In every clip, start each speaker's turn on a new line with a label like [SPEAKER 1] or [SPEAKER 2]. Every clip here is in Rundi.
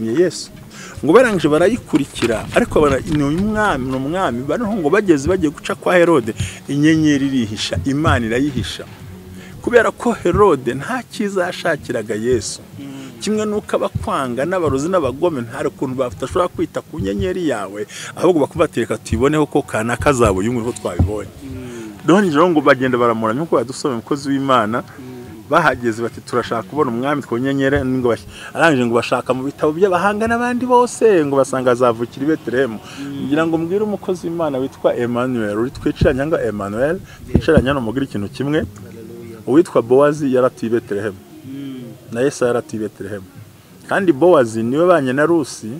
[SPEAKER 1] Yesu ngo barangije barayikurikira, ariko ni umwami, ni umwami. Bariho ngo bageze bagiye guca kwa Herode, inyenyeri irihisha, Imana irayihisha, kubera ko Herode nta cyiza yashakiraga Yesu. Kimwe nuko abakwanga n'abarozi n'abagome nta kuntu badashobora kwita ku nyenyeri yawe, ahubwo bakubatereka tuyiboneho ko kanaka zabo yumwe ko twabibonye. Rero ngo bagenda baramuramya nkuko badusomye umukozi w'Imana. Bahageze bati turashaka kubona umwami twonyenyere, ngo arangije ngo bashaka mu bitabo by'abahanga n'abandi bose ngo basanga azavukira i Betelehemu. Ngira ngo mbwire umukozi w'Imana witwa Emmanuel uri twicaranye, ngo Emmanuel twicaranye no mugira ikintu kimwe. Uwitwa Bowazi yaratuye i Betelehemu na Yesu yaratuye i Betelehemu, kandi Bowazi niwe banye na Rusi,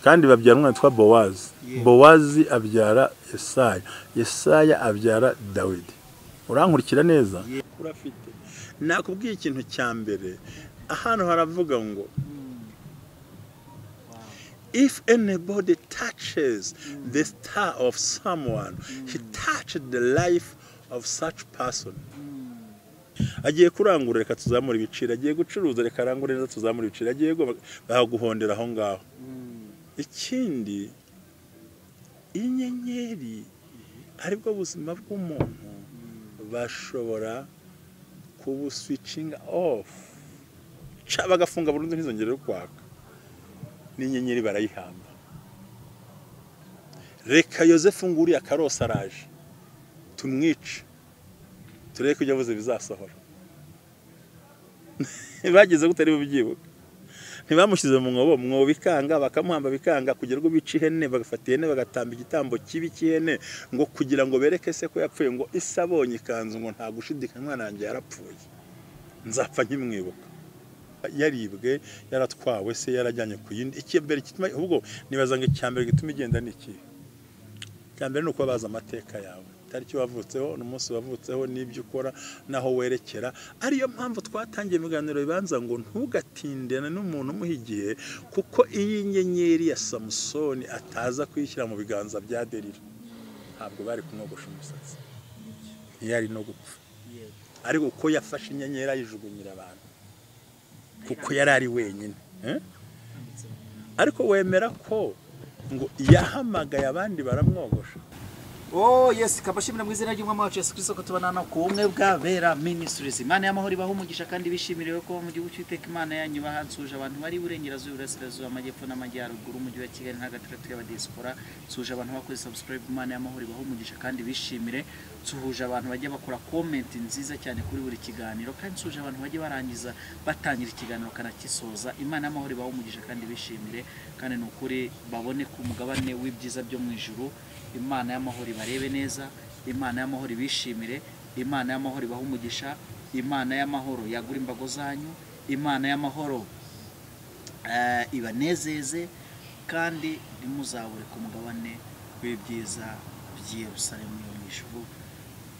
[SPEAKER 1] kandi babyara umwana witwa Bowazi. Bowazi abyara Yesaya, Yesaya abyara Dawidi. Urankurikira neza? Urafite. Nakubwiye ikintu cya mbere ahantu haravuga ngo if anybody touches the star of someone, he touched the life of such person. Agiye kurangura reka tuzamura ibiciro, agiye gucuruza reka arangure neza tuzamura ibiciro, agiye baguhondera aho ngaho. Ikindi, inyenyeri aribwo buzima bw'umuntu bashobora kubu switching off, bagafunga burundu ntizongere kwaka, n'inyenyeri barayihamba. Reka Yosefu nguriya akarosa araje tumwice turebe ko ibyo avuze bizasohora. Bageze gute ari bubyibuka? Ntibamushyize mu mwobo, mwobo bikanga, bakamuhamba bikanga, kugira ngo bice ihene, bagafata ihene bagatamba igitambo kibi cy'ihene ngo kugira ngo bereke se ko yapfuye. Ngo ise abonye ikanzu ngo nta gushidikanya umwana wanjye yarapfuye, nzapfa nkimwibuka. Yaribwe, yaratwawe se, yarajyanye ku yindi. Icyambere gituma, ahubwo nibaza ngo icyambere gituma igenda ni iki? Icyambere ni uko bazi amateka yawe, itariki wavutseho n'umunsi wavutseho n'ibyo ukora naho werekera. Ariyo mpamvu twatangiye ibiganiro bibanza ngo ntugatindane n'umuntu umuha igihe, kuko iyi nyenyeri ya Samusoni ataza kuyishyira mu biganza bya Delila, ntabwo bari kumwogosha umusatsi, ntiyari no gupfa. Ariko uko yafashe inyenyeri ayijugunyira abantu, kuko yari ari wenyine. Ariko wemera ko ngo yahamagaye abandi baramwogosha.
[SPEAKER 2] Oh yes, kabashimira mu izina ry'Umwami wacu Yesu Kristo ko tubana no ku bumwe bw'abera ministries. Imana y'amahoro ibaha umugisha kandi bishimiriwe ko mu gihugu cy'Uwiteka Imana yanyu bahansuje abantu bari burengerazuba, iburasirazuba, amajyepfo n'amajyaruguru, umujyi wa Kigali n'agace y'aba diaspora. Nsuje abantu bakoze subscribe, Imana y'amahoro ibaha umugisha kandi bishimire. Nsuhuje abantu bajya bakora comment nziza cyane kuri buri kiganiro, kandi nsuje abantu bajya barangiza batangira ikiganiro kanakisoza. Imana y'amahoro ibaha umugisha kandi bishimire, kandi ni ukuri babone ku mugabane w'ibyiza byo mu ijuru. Imana y'amahoro ibarebe neza, Imana y'amahoro ibishimire, Imana y'amahoro ibaha umugisha, Imana y'amahoro yagura imbago zanyu, Imana y'amahoro ibanezeze, kandi ntimuzabure ku mugabane w'ibyiza by'i Yerusalemu yo mu ijuru.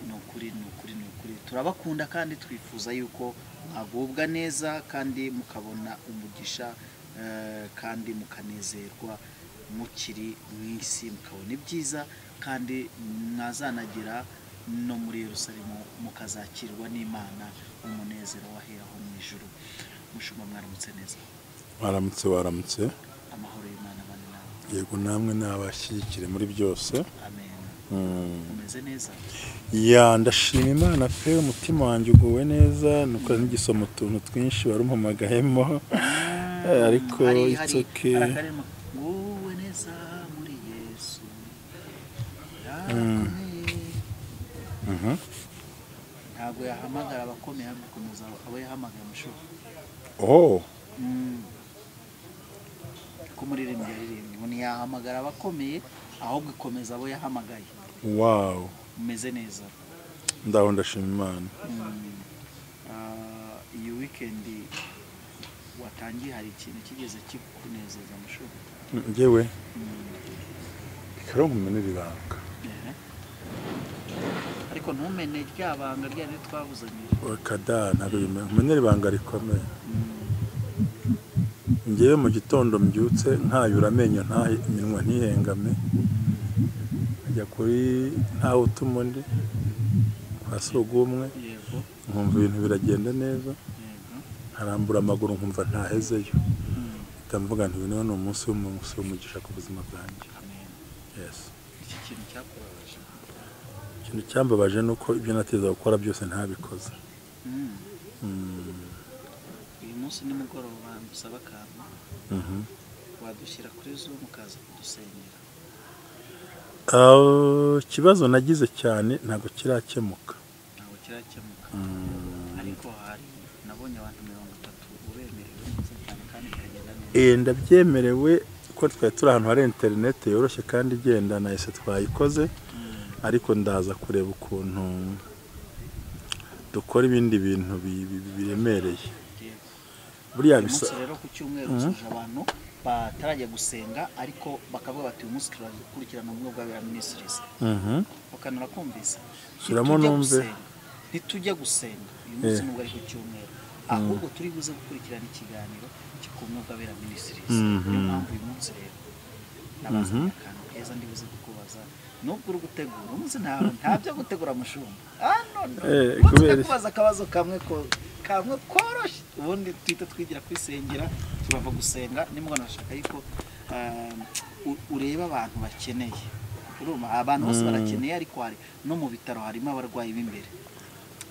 [SPEAKER 2] Ni ukuri, ni ukuri, ni ukuri turabakunda kandi twifuza yuko mwagubwa neza kandi mukabona umugisha, kandi mukanezerwa mukiri mu isi, mukabona ibyiza, kandi mwazanagira no muri Yerusalemu mukazakirwa n'Imana umunezero waheraho mu ijuru. Mushumba mwaramutse neza?
[SPEAKER 1] Waramutse, waramutse.
[SPEAKER 2] Amahoro y'Imana bane nawe.
[SPEAKER 1] Yego, namwe nabashyigikire muri byose.
[SPEAKER 2] Amen. Umeze neza?
[SPEAKER 1] Ya, ndashima Imana pe, umutima wanjye uguwe neza, nuko n'igisoma utuntu twinshi warumpamagayemo, ariko it's okay.
[SPEAKER 2] Nguwe neza muri Yesu. Ntabwo yahamagara abakomeye, gukomeza abo yahamagaye mushumba.
[SPEAKER 1] Oh.
[SPEAKER 2] Ko muririmbyi yaririmbye ngo ntiyahamagara abakomeye, ahubwo ikomeza abo yahamagaye.
[SPEAKER 1] Wow.
[SPEAKER 2] Umeze neza?
[SPEAKER 1] Ndaho ndashima Imana.
[SPEAKER 2] Iyi weekend watangiye hari ikintu kigeze kikunezeza mushumba?
[SPEAKER 1] Njyewe reka nkumenere ibanga.
[SPEAKER 2] Ariko ntumene rya banga ryari twabuzanye.
[SPEAKER 1] Kada ntabwo nkumenere ibanga rikomeye. Njyewe mu gitondo mbyutse nkayura amenyo nta iminwa ntihengame, njya kuri ntawe utuma undi kwa sogumwe, nkumva ibintu biragenda neza, nkarambura amaguru nkumva ntahezeyo. Mpita mvuga nti uyu ni umunsi w'umugisha ku buzima bwanjye.
[SPEAKER 2] Amen.
[SPEAKER 1] Yes.
[SPEAKER 2] Iki kintu cyakubabaje?
[SPEAKER 1] Ikintu cyambabaje ni uko ibyo nateza gukora byose ntabikoze.
[SPEAKER 2] Uyu munsi nimugoroba ngusaba akantu. Wadushyira kuri Zoom ukaza kudusengera.
[SPEAKER 1] Ikibazo nagize cyane ntabwo kirakemuka.
[SPEAKER 2] Ntabwo kirakemuka. Ariko hari nabonye abantu 30 ubemerewe neza cyane kandi bikagenda neza.
[SPEAKER 1] Ndabyemerewe ko twari turi ahantu hari interineti yoroshye kandi igenda, nahise twayikoze, ariko ndaza kureba ukuntu dukora ibindi bintu biremereye. Buriya
[SPEAKER 2] Uyu
[SPEAKER 1] bisa
[SPEAKER 2] munsi rero ku cyumweru tuje abantu batarajya gusenga ariko bakavuga bati uyu munsi turakurikirana Ubumwe bw'Abera Ministries. Bakanura kumvisa.
[SPEAKER 1] Suramo numve.
[SPEAKER 2] Ntitujya gusenga uyu munsi nubwo ari ku cyumweru, ahubwo turi buze gukurikirana ikiganiro cyo ku Bumwe bw'Abera Ministries. Niyo mpamvu uyu munsi rero nabazanye akantu keza ndi buze kukubaza. Nubwo uri gutegura umunsi nta byo gutegura mushumba. No no.
[SPEAKER 1] Kubera
[SPEAKER 2] kubaza akabazo kamwe kamwe koroshye, ubundi twita twigira kwisengera, turava gusenga. Nimugana nashaka yuko ureba abantu bakeneye. Urumva abantu bose barakeneye, ariko hari no mu bitaro harimo abarwayi b'imbere.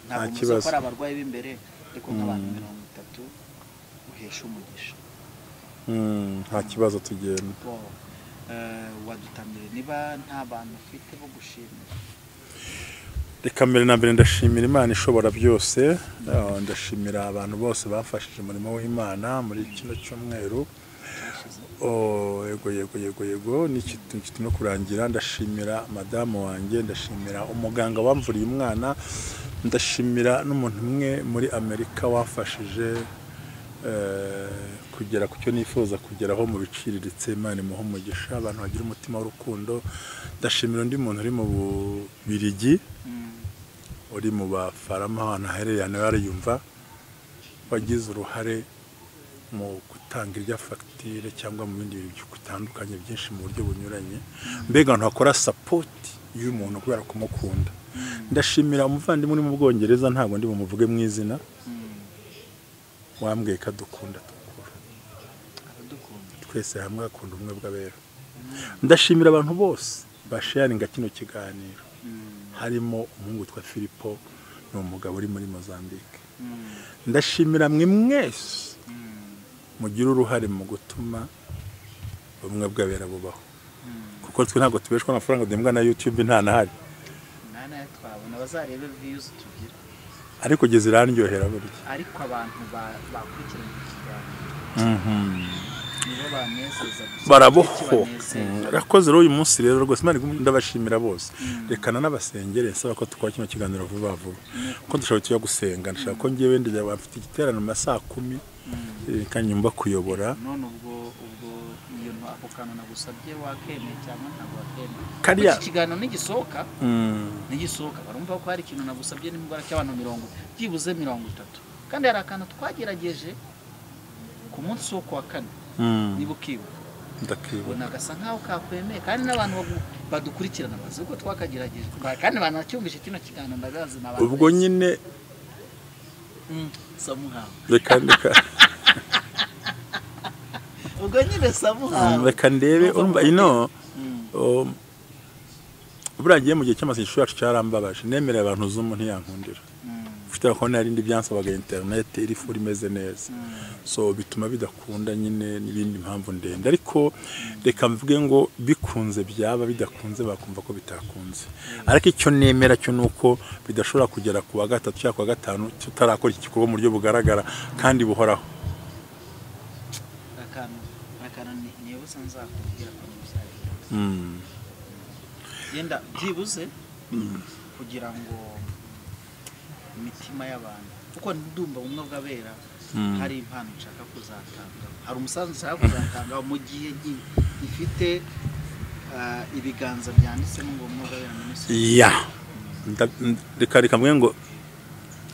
[SPEAKER 2] Ntabwo muzi ko ari abarwayi b'imbere, ariko nk'abantu 30 uhesha umugisha.
[SPEAKER 1] Nta kibazo tugenda.
[SPEAKER 2] Wadutangire niba nta bantu ufite bo gushimira.
[SPEAKER 1] Reka mbere na mbere ndashimira Imana ishobora byose, ndashimira abantu bose bafashije umurimo w'Imana muri kino cyumweru. Yego yego yego yego, n'ikintu no kurangira. Ndashimira madamu wanjye, ndashimira umuganga wamvuriye umwana, ndashimira n'umuntu umwe muri Amerika wafashije kugera ku cyo nifuza kugeraho mu biciriritse. Imana imuhe umugisha, abantu bagira umutima w'urukundo. Ndashimira undi muntu uri mu Bubiligi, uri mu bafarama ahantu aherereye nawe ariyumva, wagize uruhare mu gutanga irya fagitire cyangwa mu bindi bintu bitandukanye byinshi mu buryo bunyuranye. Mbega abantu bakora sapoti y'umuntu kubera kumukunda. Ndashimira umuvandimwe uri mu Bwongereza, ntabwo ndi bumuvuge mu izina, wambwiye ko adukunda tukura twese hamwe, akunda Ubumwe bw'Abera. Ndashimira abantu bose basharinga kino kiganiro, harimo umuhungu witwa Filipo, ni umugabo uri muri Mozambique. Ndashimira mwe mwese mugira uruhare mu gutuma Ubumwe bw'Abera bubaho, kuko twe ntabwo tubeshwa amafaranga duhembwa na YouTube, nta nahari
[SPEAKER 2] twabona bazarebe views tugira,
[SPEAKER 1] ariko geze irandyohera burya.
[SPEAKER 2] Ariko abantu bakurikirana ikiganiro nibo banezeza gusa,
[SPEAKER 1] barabohoka. Rakoze rero uyu munsi rero rwose Imana ndabashimira bose. Reka nanabasengere nsaba ko tukora kino kiganiro vuba vuba, ko dushobora tujya gusenga. Ndashaka ko ngewe ndijya bafite igiterane mu masaha 10 kanyumva kuyobora.
[SPEAKER 2] None ubwo iyo ako kantu nagusabye wakemeye cyangwa ntabwo wakemeye?
[SPEAKER 1] Kariya
[SPEAKER 2] iki kiganiro nigisohoka, nigisohoka barumva ko hari ikintu nagusabye nimugora cy'abantu 30, byibuze 30. Kandi hari akantu twagerageje ku munsi wo kuwa kane, niba ukibuka.
[SPEAKER 1] Ndakibuka.
[SPEAKER 2] Gasa nkaho kakwemeye, kandi n'abantu badukurikirana bazi uko twakagerageje, kandi banacyumvise kino kiganiro ndagazi n'abantu.
[SPEAKER 1] Ubwo nyine
[SPEAKER 2] samuhawe.
[SPEAKER 1] Reka
[SPEAKER 2] ubwo nyine samuhawe.
[SPEAKER 1] Reka ndebe urumva ino buriya ngiye mu gihe cy'amasengesho yacu cyarambabaje, nemereye abantu Zoom ntiyankundira. Ufite ko nari ndi byansabaga internet iri full imeze neza, so bituma bidakunda nyine n'ibindi mpamvu ndende. Ariko reka mvuge ngo bikunze byaba, bidakunze bakumva ko bitakunze. Ariko icyo nemera cyo nuko bidashobora kugera ku wa gatatu cyangwa ku wa gatanu tutarakora iki gikorwa mu buryo bugaragara kandi buhoraho.
[SPEAKER 2] Akantu nibuze nzakubwira ko bizagenda. Yenda byibuze kugira ngo imitima y'abantu, kuko ndumva Ubumwe bw'Abera hari impano nshaka kuzatanga, hari umusanzu nshaka kuzatanga mu gihe gifite ibiganza byanditsemo ngo Ubumwe bw'Abera Ministries.
[SPEAKER 1] Ya reka mvuge ngo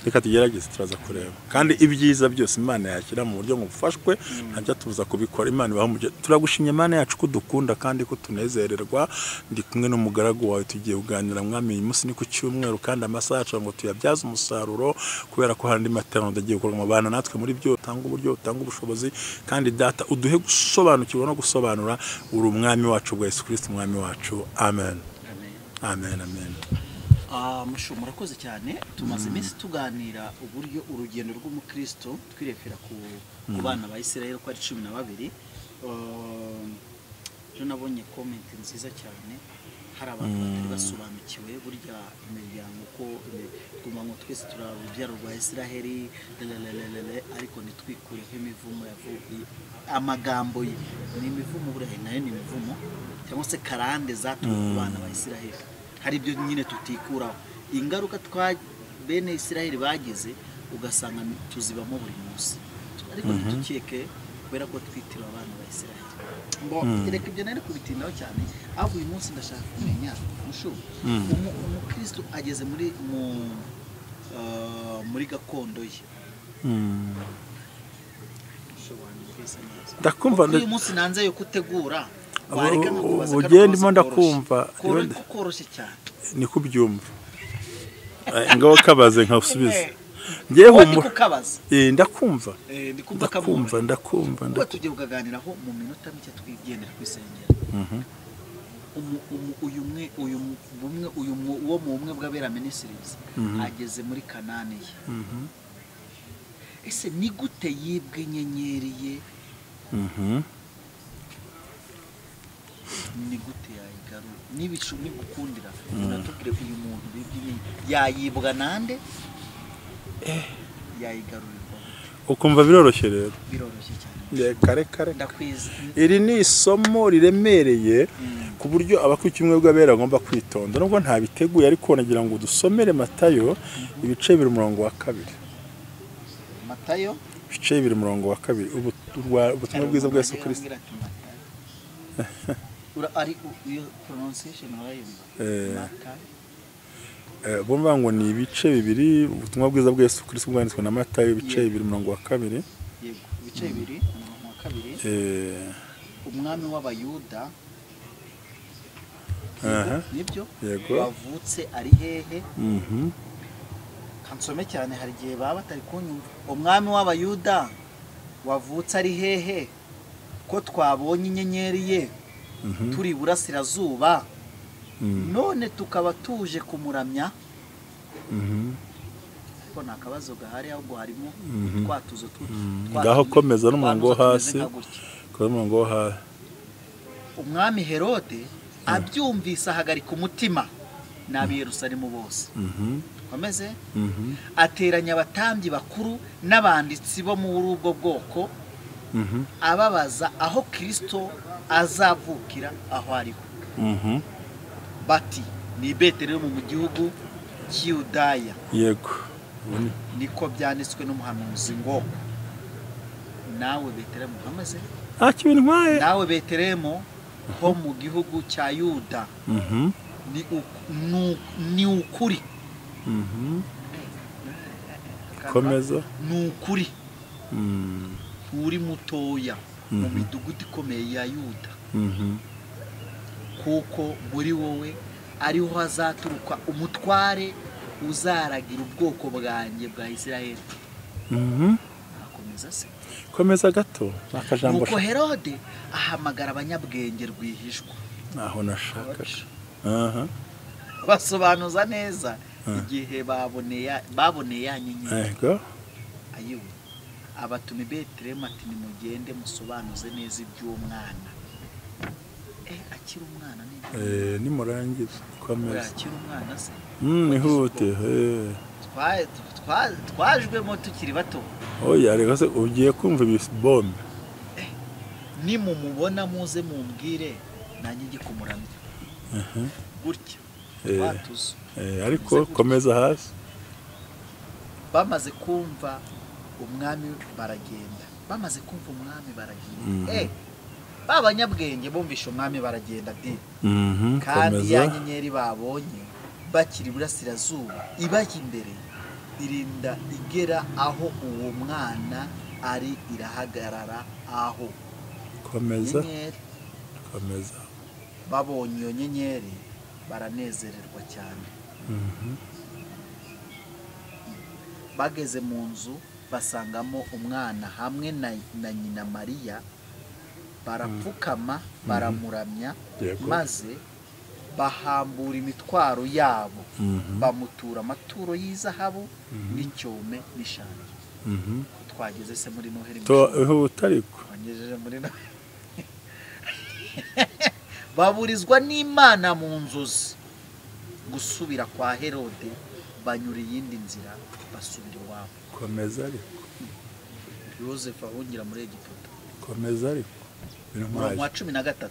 [SPEAKER 1] Reka tugerageze, turaza kureba. Kandi ibyiza byose Imana yakira mu buryo ngufashwe, ntabyo tubuza kubikora. Imana ibaha umugisha. Turagushimye Imana yacu ko dukunda kandi ko tunezererwa. Ndi kumwe n'umugaragu wawe, tugiye kuganira Mwami. Uyu munsi ni ku cyumweru kandi amasaha yacu ngo tuyabyaze umusaruro, kubera ko hari andi materaniro agiye gukorwa mu bana natwe muri byo. Utanga uburyo, utanga ubushobozi, kandi Data uduhe gusobanukirwa no gusobanura. Uri umwami wacu bwa Yesu Kristo umwami wacu. Amen.
[SPEAKER 2] Amen.
[SPEAKER 1] Amen, amen.
[SPEAKER 2] Mushu, murakoze cyane. Tumaze iminsi tuganira uburyo urugendo rw'umukristo, twirefera ku bana ba Isirayeli ko ari 12. Ejo nabonye comment nziza cyane, hari abantu batari basobanukiwe burya imiryango ko twumva ngo twese turi urubyaro rwa Isiraheli, lelelelele, ariko ntitwikureho imivumo yavuye amagambo ye ni imivumo, buriya nayo ni imivumo cyangwa se karande zatumye ku bana ba Isiraheli. Hari ibyo nyine tutikuraho, ingaruka twa bene Isiraheli bagize, ugasanga tuzibamo buri munsi, ariko ntitukeke kubera ko twitira abana ba Isiraheli. Ngo reka ibyo nari kubitindaho cyane, ahubwo uyu munsi ndashaka kumenya, mushu, umukristo ageze muri mu muri gakondo ye. Mushu, wanyumvise neza?
[SPEAKER 1] Ndakumva.
[SPEAKER 2] Kuko uyu munsi nanze yo kutegura, wareka nkakubaza kano
[SPEAKER 1] Ugenda
[SPEAKER 2] kabazo
[SPEAKER 1] ndimo ndakumva.
[SPEAKER 2] koroshye, koroshye cyane.
[SPEAKER 1] Ni kubyumva. Ngaho kabaze nkasubiza. Ngewe
[SPEAKER 2] Wowe ndi
[SPEAKER 1] humura.
[SPEAKER 2] kukabaza.
[SPEAKER 1] Ndakumva.
[SPEAKER 2] Ndi kumva
[SPEAKER 1] Ndakumva,
[SPEAKER 2] kamwumva.
[SPEAKER 1] ndakumva.
[SPEAKER 2] Kuba tugiye kukaganiraho mu minota mike, twigendera kwisengera. Uyu mwe uyu bumwe uyu wo mu bumwe bw'Abera Ministries ageze muri Kanani ye. Ese ni gute yibwe inyenyeri ye? Ni gute yayigarura? Nibicu nigukundira unatubwire, uyu muntu bibwe inyenyeri yayibwa nande, yayigarurirwa gute?
[SPEAKER 1] Ukumva biroroshye rero.
[SPEAKER 2] Biroroshye cyane.
[SPEAKER 1] Reka reka reka.
[SPEAKER 2] Ndakwiza.
[SPEAKER 1] Iri ni isomo riremereye ku buryo abakurikiye ubumwe bw'Abera bagomba kwitonda, nubwo ntabiteguye, ariko nagira ngo dusomere Matayo ibice 2 umurongo wa 2.
[SPEAKER 2] Matayo.
[SPEAKER 1] Ibice 2 umurongo wa 2, ubutumwa bwiza bwa Yesu Kristo.
[SPEAKER 2] Ura ari iyo pronunciation urayumva? Matayo.
[SPEAKER 1] Bumva ngo ni ibice 2, ubutumwa bwiza bwa Yesu Kristo bwanditswe na Matayo ibice 2 umurongo wa 2.
[SPEAKER 2] Yego, ibice 2 umurongo wa 2. Umwami w'Abayuda, nibyo?
[SPEAKER 1] Yego.
[SPEAKER 2] Wavutse ari hehe? Kansome cyane, hari igihe baba batari kunyumva. Umwami w'Abayuda wavutse ari hehe, ko twabonye inyenyeri ye turi iburasirazuba, none tukaba tuje kumuramya? Ariko nta kabazo gahari, ahubwo harimo twa tuzo
[SPEAKER 1] Ngaho komeza n'umurongo wo
[SPEAKER 2] twa tuzo tumeze
[SPEAKER 1] hasi.
[SPEAKER 2] nka gutya.
[SPEAKER 1] Komeza n'umurongo wo hasi.
[SPEAKER 2] Umwami Herode abyumvise ahagarika umutima n'ab'i Yerusalemu bose. Komeze. Ateranya abatambyi bakuru n'abanditsi bo muri ubwo bwoko, ababaza aho Kristo azavukira aho ariho. Bati ni i Betelehemu mu gihugu cy'Yudaya,
[SPEAKER 1] Yego.
[SPEAKER 2] niko byanditswe n'umuhanuzi ngo nawe Betelehemu, hameze
[SPEAKER 1] Nta kintu ntwaye.
[SPEAKER 2] nawe Betelehemu ho mu gihugu cya Yuda, ni ukuri.
[SPEAKER 1] Komeza.
[SPEAKER 2] Ni ukuri, nturi mutoya mu midugudu ikomeye ya Yuda, kuko muri wowe ariho hazaturuka umutware uzaragira ubwoko bwanjye bwa Isirayeli. Akomeza se?
[SPEAKER 1] Komeza gato, ni akajambo.
[SPEAKER 2] Nuko Herode ahamagara abanyabwenge rwihishwa,
[SPEAKER 1] Aho nashakaga. Aha.
[SPEAKER 2] basobanuza neza igihe baboneye ya nyenyeri.
[SPEAKER 1] Yego.
[SPEAKER 2] Ayiwe, abatuma i Betelehemu ati nimugende musobanuze neza iby'uwo mwana. Akiri umwana ni
[SPEAKER 1] Nimurangiza komeza.
[SPEAKER 2] Akiri umwana se?
[SPEAKER 1] Nihute.
[SPEAKER 2] Twajwemo tukiri bato.
[SPEAKER 1] Oya, reka se ugiye kumva ibibombe.
[SPEAKER 2] Nimumubona muze mumbwire, nanjye njye kumuramya gutya. Twatuzo.
[SPEAKER 1] Ariko komeza hasi.
[SPEAKER 2] Bamaze kumva umwami baragenda, bamaze kumva umwami baragenda. Ba banyabwenge bumvisha umwami baragenda di. Kandi
[SPEAKER 1] Komeza.
[SPEAKER 2] ya nyenyeri babonye bakiri iburasirazuba ibajya imbere. Irinda igera aho uwo mwana ari, irahagarara aho.
[SPEAKER 1] Komeza.
[SPEAKER 2] Inyenyeri.
[SPEAKER 1] Komeza.
[SPEAKER 2] Babonye iyo nyenyeri baranezererwa cyane. Bageze mu nzu basangamo umwana hamwe na nyina Mariya, barapfukama baramuramya, maze bahambura imitwaro yabo, bamutura amaturo y'izahabu n'icyome n'ishangi. Twageze se muri Noheli?
[SPEAKER 1] Utariko
[SPEAKER 2] twagejeje muri Noheli. Baburizwa n'Imana mu nzozi gusubira kwa Herode, banyura iyindi nzira basubira iwabo.
[SPEAKER 1] Komeza ariko.
[SPEAKER 2] Yosefu ahungira muri Egiputa.
[SPEAKER 1] Komeza ariko.
[SPEAKER 2] Umurongo wa 13.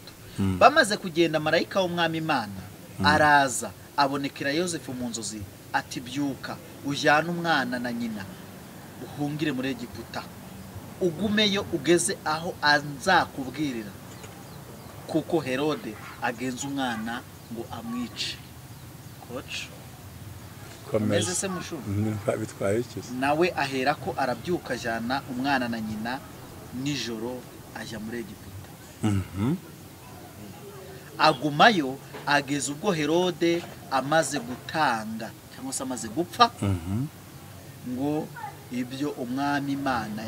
[SPEAKER 2] Bamaze kugenda, marayika w'Umwami Imana araza abonekera Yosefu mu nzozi ati: byuka ujyane umwana na nyina uhungire muri Egiputa, ugumeyo ugeze aho anzakubwirira, kuko Herode agenza umwana ngo amwice. Coach.
[SPEAKER 1] Komeza.
[SPEAKER 2] Se mushu.
[SPEAKER 1] Bitwaye iki?
[SPEAKER 2] Nawe ahera ko arabyuka ajyana umwana na nyina nijoro ajya muri Egiputa. Agumayo ageza ubwo Herode amaze gutanga cyangwa se amaze gupfa, ngo ibyo Umwami Imana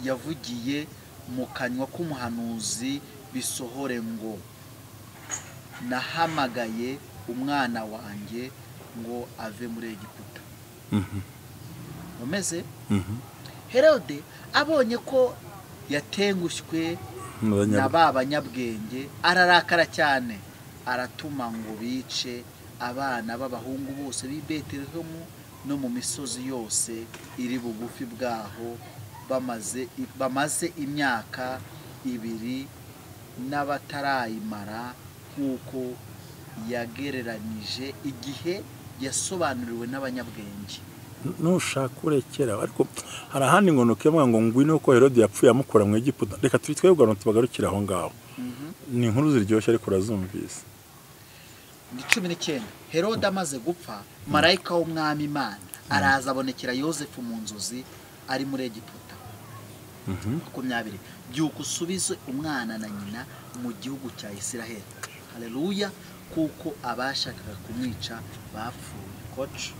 [SPEAKER 2] yavugiye mu kanwa k'umuhanuzi bisohore, ngo nahamagaye umwana wanjye ngo ave muri Egiputa. Umeze Herode abonye ko yatengushywe na ba banyabwenge, ararakara cyane, aratuma ngo bice abana b'abahungu bose b'i Betelehemu no mu misozi yose iri bugufi bwaho, bamaze imyaka 2 n'abatarayimara, nk'uko yagereranije igihe yasobanuriwe n'abanyabwenge.
[SPEAKER 1] Nushaka urekera, ariko hari ahandi ngo nukemwa ngo ngwino ko Herode yapfuye amukura mu Egiputa. Reka turi twebwe tubagarukira aho ngaho. Ni inkuru ziryoshye ariko urazumvise.
[SPEAKER 2] Ni 19. Herode amaze gupfa, marayika w'Umwami Imana araza abonekera Yosefu mu nzozi ari muri Egiputa. 20. Byuka usubize umwana na nyina mu gihugu cya Isiraheli. Haleluya, kuko abashakaga kumwica bapfuye. Coach.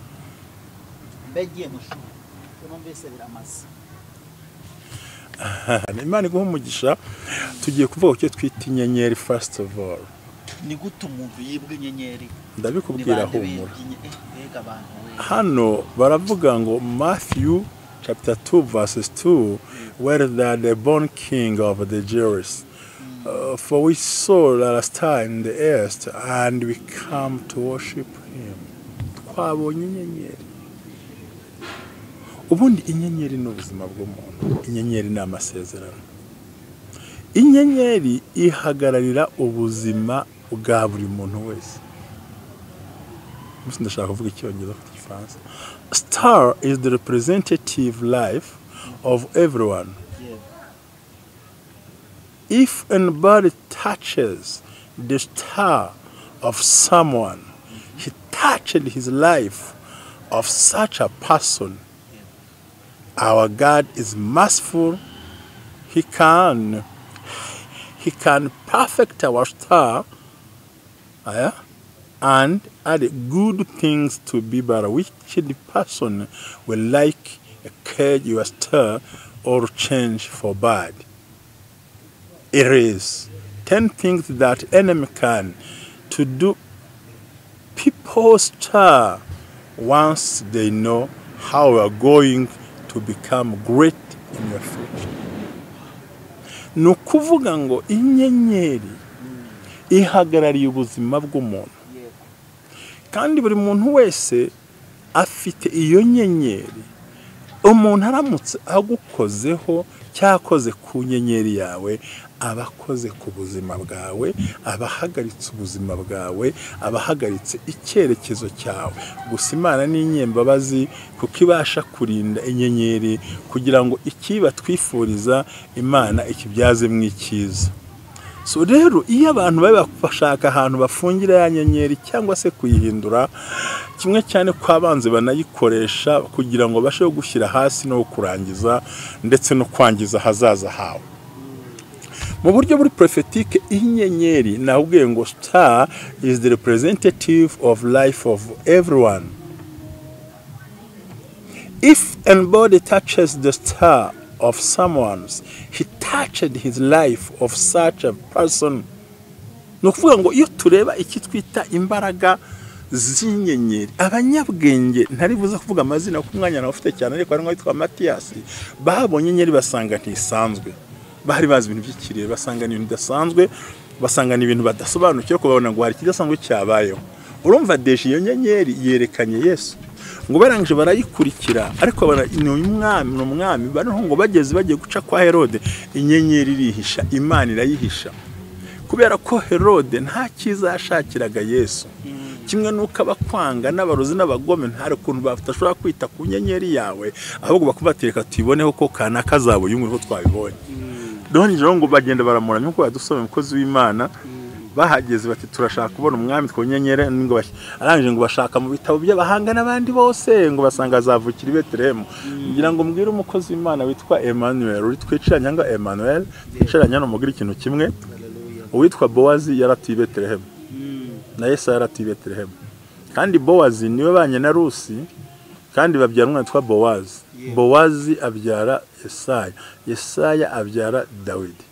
[SPEAKER 2] Mbegiye mushu. Numvise biramaze.
[SPEAKER 1] Imana iguha umugisha. Tugiye kuvuga ku cyo twita inyenyeri. First of all,
[SPEAKER 2] ni gute umuntu yibwa inyenyeri?
[SPEAKER 1] Ndabikubwira, humura. Hano baravuga ngo Matthew chapter 2 verses 2, where the born king of the Jews, for we saw the star in the east and we come to worship him. Twabonye inyenyeri. Ubundi inyenyeri ni ubuzima bw'umuntu, inyenyeri ni amasezerano, inyenyeri ihagararira ubuzima bwa buri muntu wese. Ndashaka kuvuga icyongereza ku Gifaransa. Star is the representative life of everyone. If anybody touches the star of someone, he touched his life of such a person. Our God is merciful. He can perfect our star, and add good things to be, but which the person will like a cage your star or change for bad. It is 10 things that enemy can to do people's star once they know how we are going to become great in your future. Ni ukuvuga ngo inyenyeri ihagarariye ubuzima bw'umuntu, kandi buri muntu wese afite iyo nyenyeri. Umuntu aramutse agukozeho cyakoze ku nyenyeri yawe, aba akoze ku buzima bwawe, aba ahagaritse ubuzima bwawe, aba ahagaritse icyerekezo cyawe. Gusa Imana ni inyembabazi kuko ibasha kurinda inyenyeri kugira ngo ikiba twifuriza Imana ikibyazemo icyiza. So rero iyo abantu baba bashaka ahantu bafungira ya nyenyeri cyangwa se kuyihindura, kimwe cyane ko abanzi banayikoresha kugira ngo bashe gushyira hasi no kurangiza ndetse no kwangiza ahazaza hawe. Mu buryo buri prophétique, inyenyeri nabwiye ngo star is the representative of life of everyone. If anybody touches the star of someone's, he touched his life of such a person. Ni ukuvuga ngo iyo tureba iki twita imbaraga z'inyenyeri, abanyabwenge, ntari buze kuvuga amazina kuko umwanya nawe ufite cyane, ariko harimo witwa Matiyasi, babonye inyenyeri basanga ntisanzwe. Bari bazi ibintu by'ikirere, basanga ni ibintu bidasanzwe, basanga ni ibintu badasobanukiwe, ko babona ngo hari ikidasanzwe cyabayeho. Urumva déjà iyo nyenyeri yerekanye Yesu. Ngo barangije barayikurikira, ariko babona ni umwami, ni umwami. Noneho ngo bageze bagiye guca kwa Herode, inyenyeri irihisha, Imana irayihisha. Kubera ko Herode nta cyiza yashakiraga Yesu. Kimwe n'uko abakwanga n'abarozi n'abagome nta kuntu badashobora kwita ku nyenyeri yawe, ahubwo bakubatereka tuyiboneho ko kanaka azaba uyu nguyu, ko twabibonye. Rero ngo bagenda baramuramya nk'uko badusomeye umukozi w'Imana. Bahageze bati turashaka kubona umwami twonyenyere, ngo arangije ngo bashaka mu bitabo by'abahanga n'abandi bose, ngo basanga azavukira i Betelehemu. Ngira ngo mbwire umukozi w'Imana witwa Emmanuel uri twicaranye, ngo Emmanuel twicaranye hano, mubwire ikintu kimwe. Uwitwa Bowazi yaratuye i Betelehemu, na Yesu yaratuye i Betelehemu, kandi Bowazi niwe banye na Rusi, kandi babyara umwana witwa Bowazi. Bowazi abyara Yesaya, Yesaya abyara Dawidi.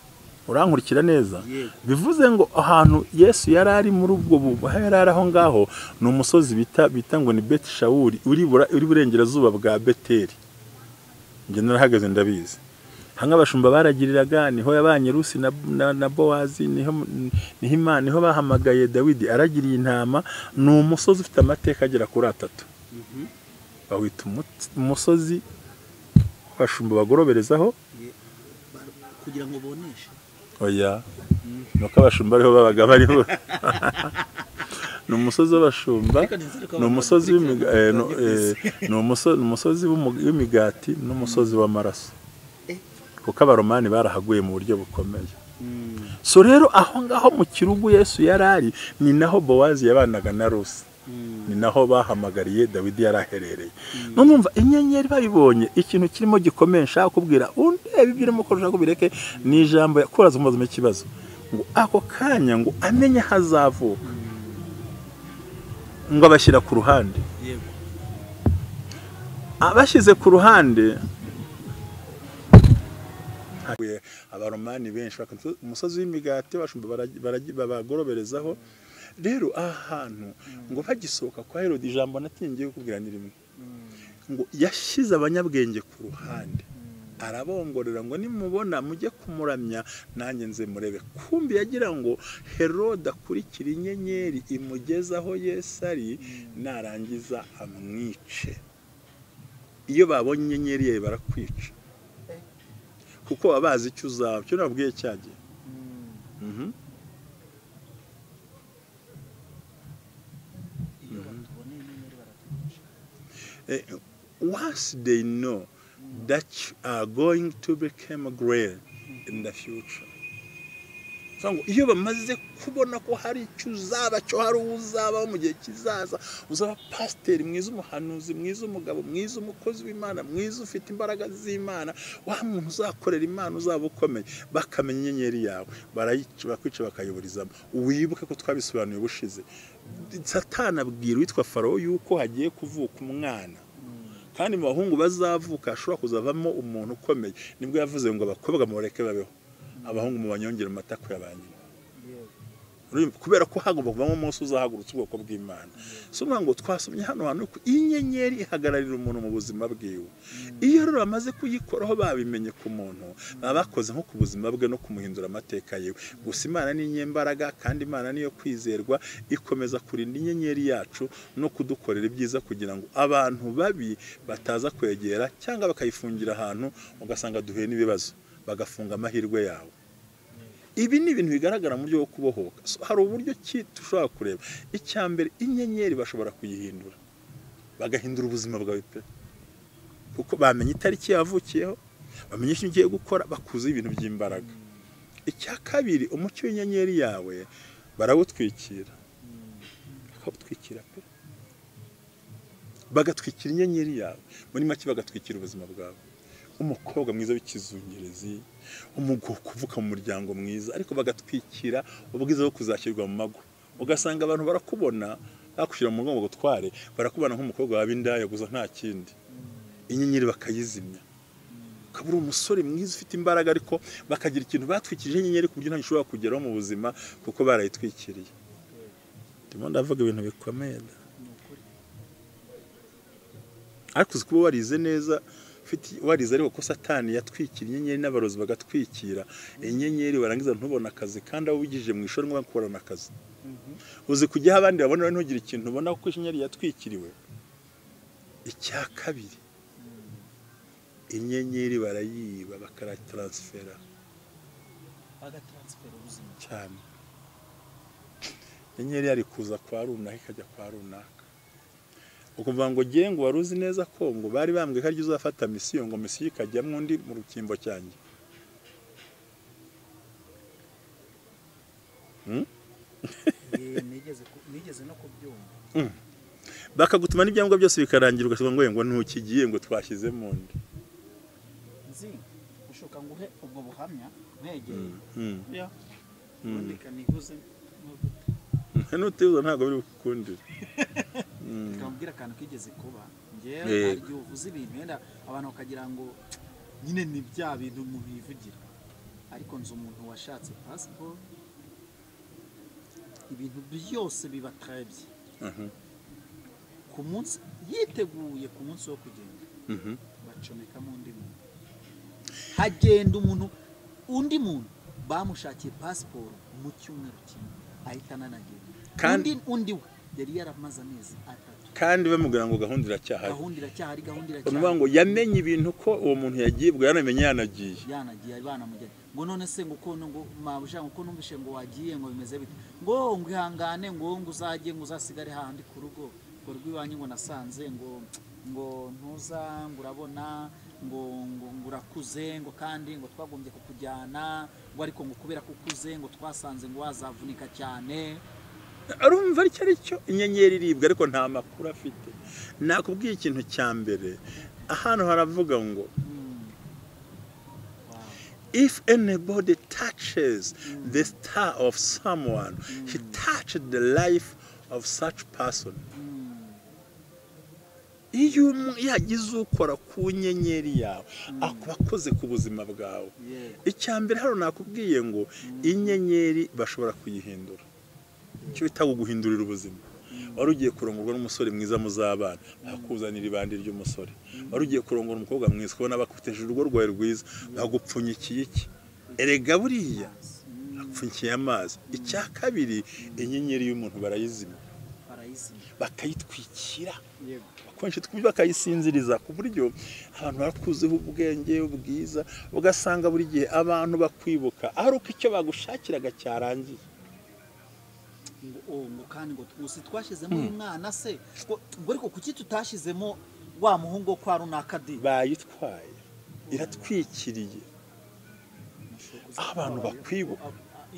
[SPEAKER 1] Urankurikira neza? Bivuze ngo ahantu Yesu yari ari muri ubwo yari ari aho ngaho ni umusozi bita ngo ni Beti Shawuri, uri burengerazuba bwa Beteli. Njye narahagaze ndabizi. Hamwe abashumba baragiriraga, niho yabanye Rusi na Bowazi, niho Imana, niho bahamagaye Dawidi aragiriye intama. Ni umusozi ufite amateka agera kuri 3. Bawita umusozi abashumba bagoroberezaho
[SPEAKER 2] kugira ngo boneshe.
[SPEAKER 1] Oya, nuko abashumba ariho babaga bariho. Ni umusozi w'abashumba, ni umusozi w'imigati n'umusozi w'amaraso, kuko abaromani barahaguye mu buryo bukomeye. So rero aho ngaho mu kirugu Yesu yarari, ni naho Bowazi yabanaga na Rusi, ni naho bahamagariye Dawidi yaraherereye. None umva inyenyeri bayibonye, ikintu kirimo gikomeye nshaka kubwira undebe ibyo urimo ushaka kubireke, ni ijambo yakuraza umubazo mu kibazo, ngo ako kanya ngo amenye hazavuka, ngo abashyira ku ruhande. Abashyize ku ruhande abaromani benshi, umusozi w'imigati abashumba babagoroberezaho. Rero ahantu ngo bagisohoka kwa Herode, ijambo natingiye kukubwira ni rimwe, ngo yashyize abanyabwenge ku ruhande, arabongorera ngo nimubona mujye kumuramya nanjye nze murebe. Kumbi yagira ngo Herode akurikira inyenyeri imugezaho Yesu ari, narangiza amwice. Iyo babonye inyenyeri ye barakwica, kuko babazi icyo uzaba. Cyo nabwiye cyagiye. Once they know that you are going to become great in the future. Iyo bamaze kubona ko hari icyo uzaba, cyo hari uzaba mu gihe kizaza, uzaba pasiteri mwiza, umuhanuzi mwiza, umugabo mwiza, umukozi w'Imana mwiza, ufite imbaraga z'Imana, wa muntu uzakorera Imana, uzaba ukomeye, bakamenya inyenyeri yawe, barakwica bakayiburizamo. Wibuke ko twabisobanuye ubushize, Satani abwira witwa Farawo yuko hagiye kuvuka umwana, kandi mu bahungu bazavuka ashobora kuzavamo umuntu ukomeye. Nibwo yavuze ngo abakobwa mureke babeho, abahungu mu banyongera amatako ya banyina. Kubera ko hagomba kuvamo umunsi uzahagurutsa ubwoko bw'Imana. So ngo twasomye hano hantu ko inyenyeri ihagararira umuntu mu buzima bwiwe. Iyo rero bamaze kuyikoraho babimenye ku muntu, baba bakoze nko ku buzima bwe no kumuhindura amateka yiwe. Gusa Imana ni inyembaraga, kandi Imana niyo kwizerwa, ikomeza kurinda inyenyeri yacu no kudukorera ibyiza, kugira ngo abantu babi bataza kwegera cyangwa bakayifungira ahantu, ugasanga duhuye n'ibibazo, bagafunga amahirwe yawe. Ibi ni ibintu bigaragara mu buryo bwo kubohoka. So, hari uburyo ki dushobora kureba. Icya mbere, inyenyeri bashobora kuyihindura, bagahindura ubuzima bwawe pe, kuko bamenye itariki yavukiyeho, bamenye icyo ugiye gukora, bakuze ibintu by'imbaraga. Icya kabiri, umucyo w'inyenyeri yawe barawutwikira, bakawutwikira pe, bagatwikira inyenyeri yawe, muri make bagatwikira ubuzima bwawe. Umukobwa mwiza w'ikizungerezi, umugabo kuvuka mu muryango mwiza, ariko bagatwikira ubwiza bwo kuzashyirwa mu mago. Ugasanga abantu barakubona bakushyira mu mugongo gutware, barakubona nk'umukobwa waba indaya gusa nta kindi. Inyenyeri bakayizimya. Ukaba uri umusore mwiza ufite imbaraga, ariko bakagira ikintu batwikirije inyenyeri ku buryo nta gishobora kugeraho mu buzima kuko barayitwikiriye. Ndimo ndavuga ibintu bikomeye da. Ariko uzi kuba warize neza, warize ariko ko Satani yatwikira inyenyeri n'abarozi bagatwikira inyenyeri, warangiza ntubona akazi kandi abo wigije mu ishuri ngo bakorana akazi. Uzi kujya abandi babona ntugire ikintu ubona kuko inyenyeri yatwikiriwe. Icya kabiri, inyenyeri barayiba bakaratransfera,
[SPEAKER 2] bagatransfera ubuzima
[SPEAKER 1] cyane. Inyenyeri yari kuza kwa runaka ikajya kwa runaka. Ukumva ngo ngiye ngo wari uzi neza ko ngo bari bambwiye ko ari uzafata misiyo, ngo misiyo ikajyamo undi mu rukimbo cyanjye.
[SPEAKER 2] Nigeze no kubyumva.
[SPEAKER 1] Bakagutuma n'ibyangombwa byose bikarangira, ugasanga ngo ngo ntukigiye ngo twashyize mu ndi.
[SPEAKER 2] Nzi ushoka nguhe ubwo buhamya ntegeye. Ya. Ubundi kanihuze
[SPEAKER 1] nutiza ntabwo biri gukundira.
[SPEAKER 2] Kambwira akantu kigeze kuba ngewe ari uvuze ibintu wenda abantu bakagira ngo nyine ni bya bintu umuntu yivugira, ariko nzi umuntu washatse passport ibintu byose bibatrebye ku munsi yiteguye, ku munsi wo kugenda bacomekamo undi muntu, hagenda umuntu, undi muntu bamushakiye passport mu cyumweru kimwe ahita ananagenda. Kandi undi we yari yaramaze amezi 3
[SPEAKER 1] kandi bamubwira ngo gahunda iracyahari,
[SPEAKER 2] gahunda iracyahari, gahunda iracyahari.
[SPEAKER 1] Ngo yamenye ibintu ko uwo muntu yagiye bwo yanamenye yanagiye
[SPEAKER 2] banamujyanye. Ngo none se ngo ko ngo mabuja ngo ko numvishe ngo wagiye ngo bimeze bite, ngo ngo ihangane, ngo ngo uzajye ngo uzasigare handi ku rugo ngo rw'iwanyu, ngo nasanze ngo ngo ntuza ngo urabona ngo ngo urakuze ngo kandi ngo twagombye kukujyana ngo ariko ngo kubera kukuze ngo twasanze ngo wazavunika cyane.
[SPEAKER 1] Arumva aricyo aricyo inyenyeri iribwa ariko nta makuru afite. Nakubwiye ikintu cya mbere ahantu haravuga ngo if anybody touches the star of someone, he touched the life of such person. Iyo yagize ukora ku nyenyeri yawe akuba akoze ku buzima bwawe. Icya mbere hano nakubwiye ngo inyenyeri bashobora kuyihindura, icyo bita guhindurira ubuzima. Wari ugiye kurongorwa n'umusore mwiza muzabana, bakuzanira ibandi ry'umusore. Wari ugiye kurongora umukobwa mwiza, kubona bakuteje urugo rwawe rwiza, bagupfunyikiye iki? Erega buriya apfunyikiye amazi. Icya kabiri, inyenyeri y'umuntu barayizimya, bakayitwikira, akenshi bakayisinziriza ku buryo abantu barakuzeho ubwenge ubwiza, ugasanga buri gihe abantu bakwibuka ari uko icyo bagushakiraga cyarangiye.
[SPEAKER 2] Ngo kandi ngo usi twashizemo umwana se ngo ariko kuki tutashizemo wa muhungu kwa runaka di
[SPEAKER 1] bayitwaye iratwikiriye abantu bakwibuka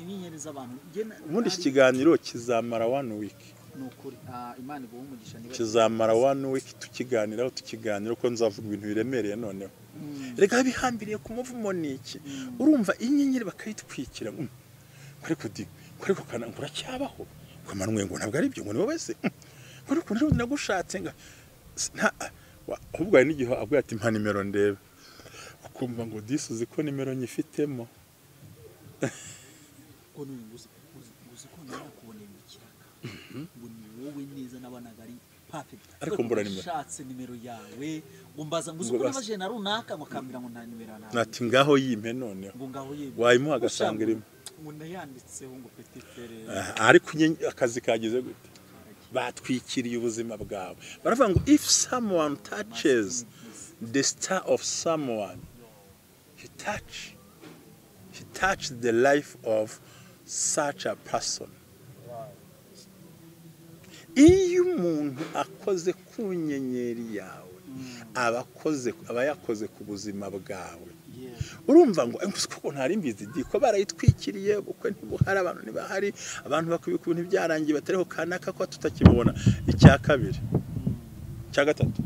[SPEAKER 2] inyenyeri z'abantu.
[SPEAKER 1] Ubundi iki kiganiro kizamara 1 week.
[SPEAKER 2] Nukuri Imana iguhe umugisha niba
[SPEAKER 1] kizamara 1 week tukiganiraho, tukiganira ko nzavuga ibintu biremereye noneho. Reka bihambiriye ku muvumo niki urumva inyenyeri bakayitwikira ariko di ariko kana nguracyabaho ngo manwe ngo ntabwo ari byo ngo ni wowe se ngo ariko nagushatse nga ahubwo hari n'igihe abwiye ati mpa nimero ndebe, ukumva ngo disuzi ko nimero nyifitemo.
[SPEAKER 2] Ngo nguzi ko nakuboneye mu kiraka ngo ni wowe neza nabanaga ari perfect,
[SPEAKER 1] ariko mbura nimero,
[SPEAKER 2] nashatse nimero yawe ngo mbaza nguzi ko nabaje na runaka ngo akambira ngo nta nimero nawe,
[SPEAKER 1] ati ngaho yimpe noneho
[SPEAKER 2] ngo ngaho yimpe,
[SPEAKER 1] wayimuha agasanga irimo
[SPEAKER 2] ngo nayanditseho ngo petit frere.
[SPEAKER 1] Ariko akazi kagize gute? Batwikiriye ubuzima bwawe. Baravuga ngo if someone touches the star of someone, he touched the life of such a person. Iyo umuntu akoze ku nyenyeri yawe Abakoze abayakoze ku buzima bwawe. Urumva ngo kuko ntari mbizi ko barayitwikiriye ubukwe ntibuhari, abantu ntibahari, abantu bakubika ibintu byarangiye batariho kanaka ko tutakimubona. Icya kabiri, icya gatatu,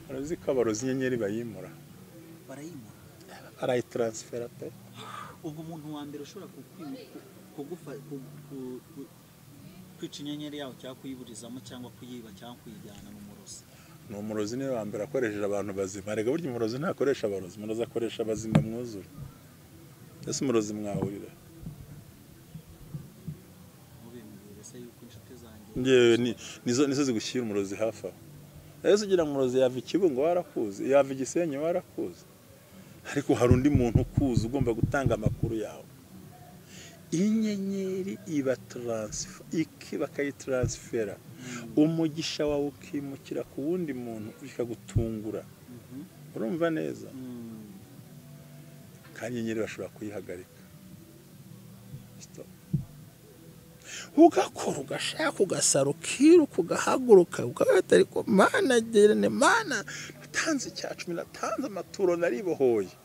[SPEAKER 1] urazi ko abarozi inyenyeri bayimura,
[SPEAKER 2] barayimura,
[SPEAKER 1] barayitaransifera pe.
[SPEAKER 2] Ubwo umuntu wa mbere ushobora kugufa kwica inyenyeri yawe cyangwa kuyiburizamo cyangwa kuyiba cyangwa kuyijyana ni umurozi.
[SPEAKER 1] Ni umurozi niwe wa mbere akoresheje abantu bazima. Rega burya umurozi ntakoresha abarozi, umurozi akoresha abazima mwuzure. Ese umurozi mwahurira? Ngewe nizo zigushyira umurozi hafi aho. Ese ugira umurozi yava Ikibungo warakuzi, yava Igisenyi warakuzi, ariko hari undi muntu ukuzi ugomba gutanga amakuru yawe. Inyenyeri iba transfer, bakayitaransifera, umugisha wawe ukimukira ku wundi muntu bikagutungura. Urumva neza? Kandi inyenyeri bashobora kuyihagarika. Stop. Ugakora, ugashaka, ugasara, ukiruka, ugahaguruka, ugahita ariko Mana gerene, Mana natanze 10, natanze amaturo, naribohoye.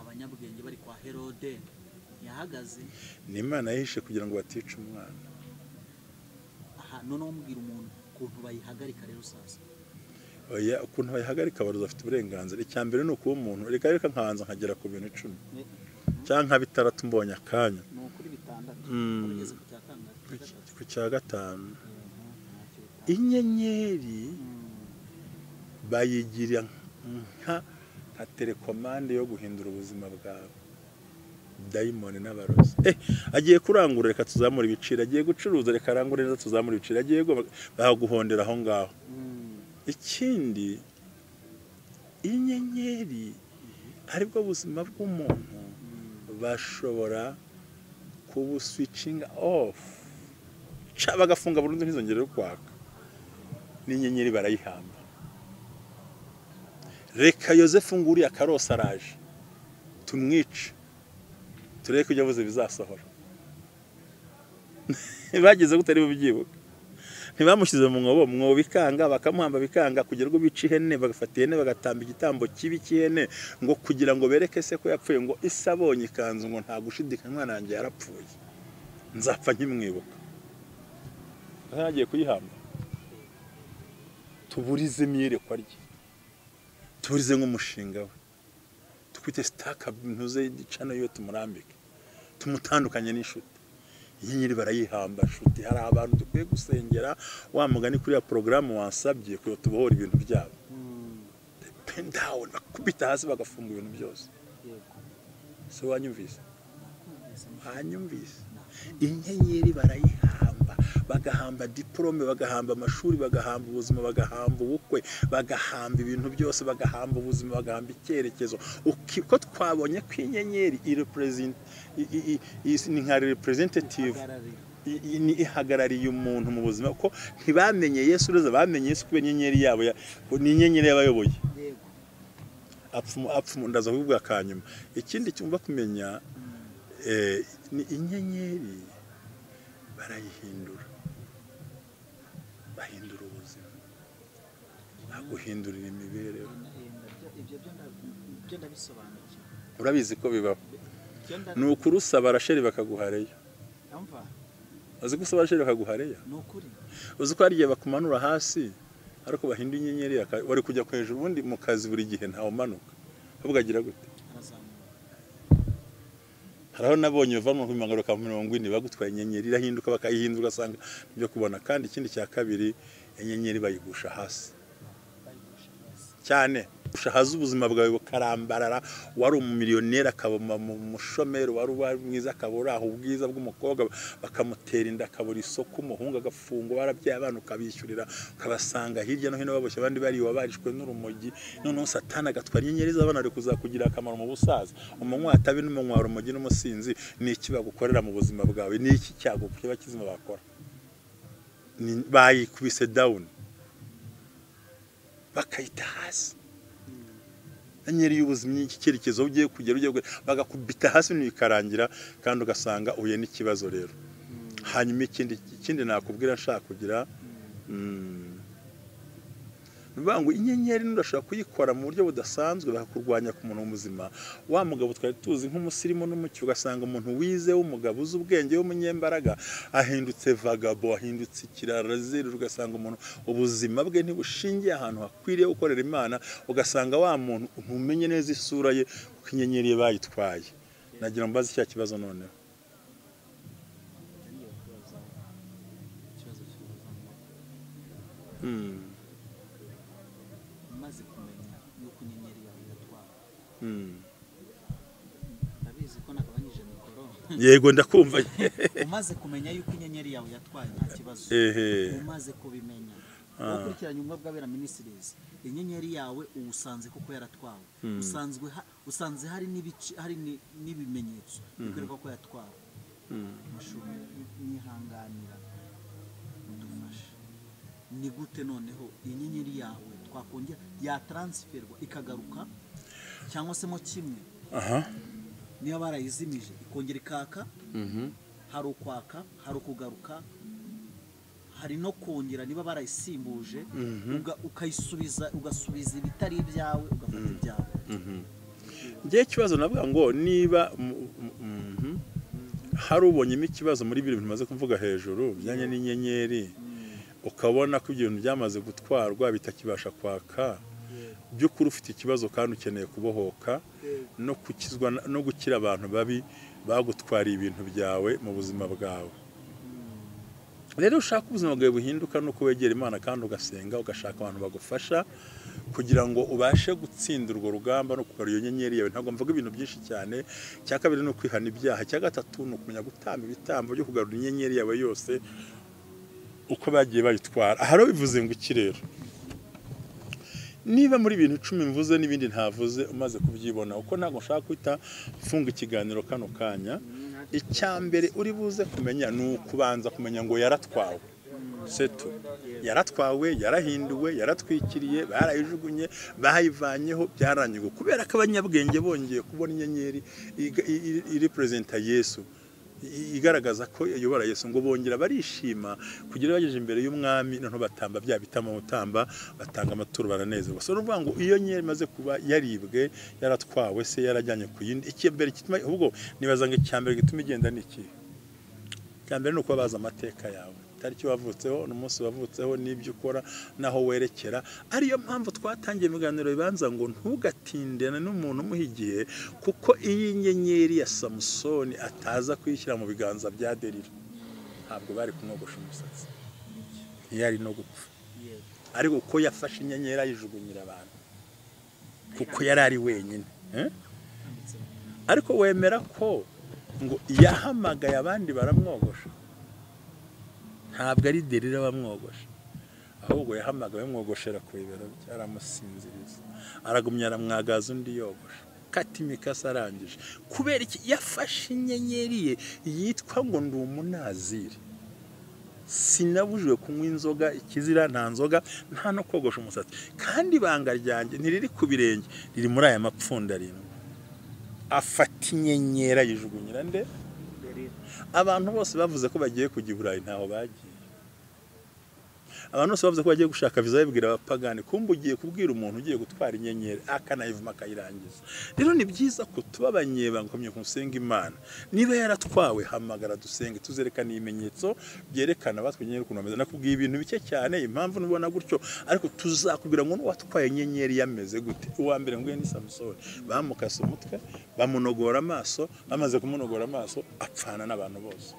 [SPEAKER 2] Abanyabwenge bari kwa Herode yahagaze,
[SPEAKER 1] ni Imana yihishe kugira ngo batica umwana.
[SPEAKER 2] Aha none umbwira umuntu ukuntu bayihagarika rero sasa.
[SPEAKER 1] Oya, ukuntu bayihagarika abarozi bafite uburenganzira. Icya mbere ni ukuba umuntu, reka reka nkabanza nkagera ku bintu 10 cyangwa nka bitandatu mbonye akanya.
[SPEAKER 2] Ni ukuri bitandatu, ugeze ku cya kangahe?
[SPEAKER 1] Ku cya gatanu. Inyenyeri bayigira nka telekomande yo guhindura ubuzima bwawe. Dayimoni n'abarozi. Agiye kurangura, reka tuzamura ibiciro, agiye gucuruza, reka arangure neza tuzamura ibiciro, agiye baguhondera aho ngaho. Ikindi, inyenyeri aribwo buzima bw'umuntu bashobora kubuswitchinga off, bagafunga burundu ntizongere kwaka. N'inyenyeri barayihamba. Reka Yozefu nguriya karosa araje tumwice tureke kujya avuze bizasohora. Bageze gute ari bubyibuka? Ntibamushyize mu mwobo, mwobo bikanga, bakamuhamba bikanga, kugira ngo bice ihene, bagafata ihene bagatamba igitambo kibi cy'ihene ngo kugira ngo bereke se ko yapfuye, ngo ise abonye ikanzu ngo nta gushidikanya umwana wanjye yarapfuye, nzapfa nkimwibuka. Agiye kuyihamba. Tuburize imyirekwa rye, tuburize nk'umushinga we, twite sitaka ntuze icano yo tumurambike, tumutandukanye n'inshuti. Inyenyeri barayihamba nshuti. Hari abantu dukwiye gusengera wa mugani kuri ya porogaramu wansabye kugira tubohora ibintu byabo. Pin down, bakubita hasi bagafunga ibintu byose. So wanyumvise? Wanyumvise? Inyenyeri barayihamba, bagahamba diplome, bagahamba amashuri, bagahamba ubuzima, bagahamba ubukwe, bagahamba ibintu byose, bagahamba ubuzima, bagahamba icyerekezo. Uko twabonye ko inyenyeri ni nka representative, ihagarariye umuntu mu buzima, ko ntibamenye Yesu uretse bamenye Yesu kubera inyenyeri yabo, ni inyenyeri yabayoboye. Apfu ndaza kuvuga kanyuma. Ikindi cyumva kumenya ni inyenyeri barayihindura, bahindura ubuzima, baguhindurira imibereho.
[SPEAKER 2] Ibyo ndabisobanukiwe.
[SPEAKER 1] Urabizi ko bibaho. Ni ukuri usaba Rasheli bakaguha Leya. Uzi ko usaba Rasheli bakaguha Leya?
[SPEAKER 2] Ni ukuri.
[SPEAKER 1] Uzi ko hari igihe bakumanura hasi ariko bahindura inyenyeri, wari kujya hejuru ubundi mu kazi buri gihe ntawe umanuka. Ahubwo agira gute? Haraho nabonye uva mu 40 bagutwaye inyenyeri irahinduka, bakayihindura ugasanga ibyo kubona. Kandi ikindi cya kabiri, inyenyeri bayigusha hasi cyane, ushahaza ubuzima bwawe bukarambarara. Wari umumiliyoneri akaba umushomeri, wari mwiza akaba uri aho ubwiza bw'umukobwa bakamutera inda akabura isoko, umuhungu agafungwa, warabyaye abana ukabishyurira, ukabasanga hirya no hino baboshye, abandi bariwe barishwe n'urumogi. Noneho Satani agatwara inyenyeri z'abana ari kuzakugira akamaro mu busaza. Umunywa atabi n'umunywa urumogi n'umusinzi, ni iki bagukorera mu buzima bwawe? Ni iki cyago kiba kizima bakora? Bayikubise down, bakayita hasi. Inyenyeri y'ubuzima, icyerekezo ugiye kugera, ugiye bagakubita hasi bikarangira, kandi ugasanga uhuye n'ikibazo rero. Hanyuma ikindi nakubwira nshaka kugira ngo inyenyeri ndashaka kuyikora mu buryo budasanzwe, bakakurwanya ku muntu muzima. Wa mugabo twari tuzi nk'umusirimu n'umucyo, ugasanga umuntu wize w'umugabo uzi ubwenge w'umunyembaraga ahindutse vagabo, ahindutse ikirara zeru. Ugasanga umuntu ubuzima bwe ntibushingiye ahantu hakwiriye gukorera Imana, ugasanga wa muntu ntumenye neza isura ye kuko inyenyeri ye bayitwaye. Nagira mbaze cya kibazo noneho.
[SPEAKER 2] Umaze kumenya yuko inyenyeri yawe yatwawe, ndabizi ko nagabanyije mikoro.
[SPEAKER 1] Yego, ndakumva.
[SPEAKER 2] Umaze kumenya yuko inyenyeri yawe yatwaye, nta kibazo. Umaze kubimenya, ukurikiranye Ubumwe bw'Abera Ministries, inyenyeri yawe uwusanze kuko yaratwawe, usanzwe usanze hari n'ibice, hari n'ibimenyetso bikwereka ko yatwawe. Mushumba, nyihanganira udufashe, ni gute noneho inyenyeri yawe twakongera yatransferwa ikagaruka, cyangwa se mo kimwe niba barayizimije ikongera ikaka? Hari ukwaka, hari ukugaruka, hari no kongera niba barayisimbuje ukayisubiza, ugasubiza ibitari ibyawe, ugafata ibyawe.
[SPEAKER 1] Ngewe ikibazo navuga ngo niba hari ubonyemo ikibazo muri bibiri bintu bimaze kuvuga hejuru bijyanye n'inyenyeri, ukabona ko ibyo bintu byamaze gutwarwa bitakibasha kwaka, by'ukuri ufite ikibazo kandi ukeneye kubohoka no gukizwa no gukira abantu babi bagutwariye ibintu byawe mu buzima bwawe. Rero ushaka ubuzima bwawe buhinduka nuko wegera Imana kandi ugasenga, ugashaka abantu bagufasha kugira ngo ubashe gutsinda urwo rugamba no kugarura iyo nyenyeri yawe. Ntabwo mvuga ibintu byinshi cyane. Icya kabiri ni ukwihana ibyaha. Icya gatatu ni ukumenya gutamba ibitambo byo kugarura inyenyeri yawe yose uko bagiye bayitwara. Aha rero bivuze ngo iki rero? Niba muri ibintu 10 mvuze n'ibindi ntavuze umaze kubyibona, uko ntabwo nshaka kwita mfunga ikiganiro kano kanya, icya mbere uri buze kumenya ni ukubanza kumenya ngo yaratwawe. Setu yaratwawe, yarahinduwe, yaratwikiriye, barayijugunye, bayivanyeho, byarangiye. Kubera ko abanyabwenge bongeye kubona inyenyeri irepresenta Yesu, igaragaza ko ayobora Yesu, ngo bongera barishima kugira bageje imbere y'umwami, noneho batamba bya bitamo mutamba, batanga amaturo, baranezerwa. So nuvuga ngo iyo nyenyeri imaze kuba yaribwe, yaratwawe se yarajyanye ku yindi, icyambere gituma, ahubwo nibaza ngo icyambere gituma igenda ni iki? Icyambere ni uko baza amateka yawe, itariki wavutseho n'umunsi wavutseho n'ibyo ukora naho werekera. Ariyo mpamvu twatangiye ibiganiro bibanza ngo ntugatindane n'umuntu umuha igihe, kuko iyi nyenyeri ya Samusoni ataza kuyishyira mu biganza bya Delila, ntabwo bari kumwogosha umusatsi, ntiyari no gupfa. Ariko uko yafashe inyenyeri ayijugunyira abantu kuko yari ari wenyine. Ariko wemera ko ngo yahamagaye abandi baramwogosha, ntabwo ari Delila bamwogosha, ahubwo yahamagaye bamwogoshera ku bibero bye, aramusinziriza, aragumya aramwagaza undi yogosha, kata imikasi arangije. Kubera iki? Yafashe inyenyeri ye yitwa ngo ndi umunaziri, sinabujijwe kunywa inzoga, ikizira nta nzoga, nta no kogosha umusatsi, kandi ibanga ryanjye ntiriri ku birenge, riri muri aya mapfundo arindwi. Afata inyenyeri ayijugunyira nde? Abantu bose bavuze ko bagiye kujya i Burayi ntaho bagiye. Abantu bose bavuze ko bagiye gushaka viza babibwira abapagani, kumbe ugiye kubwira umuntu ugiye gutwara inyenyeri akanayivuma akayirangiza. Rero ni byiza ko tuba abanyebanga kumenya gusenga Imana. Niba yaratwawe hamagara dusenge, tuzerekana ibimenyetso byerekana abatwaye inyenyeri ukuntu bameze. Nakubwiye ibintu bike cyane, impamvu nubona gutyo, ariko tuzakubwira ngo n'uwatwaye inyenyeri yameze gute. Uwa mbere nguye ni Samusoni, bamukase umutwe, bamunogora amaso, bamaze kumunogora amaso apfana n'abantu bose.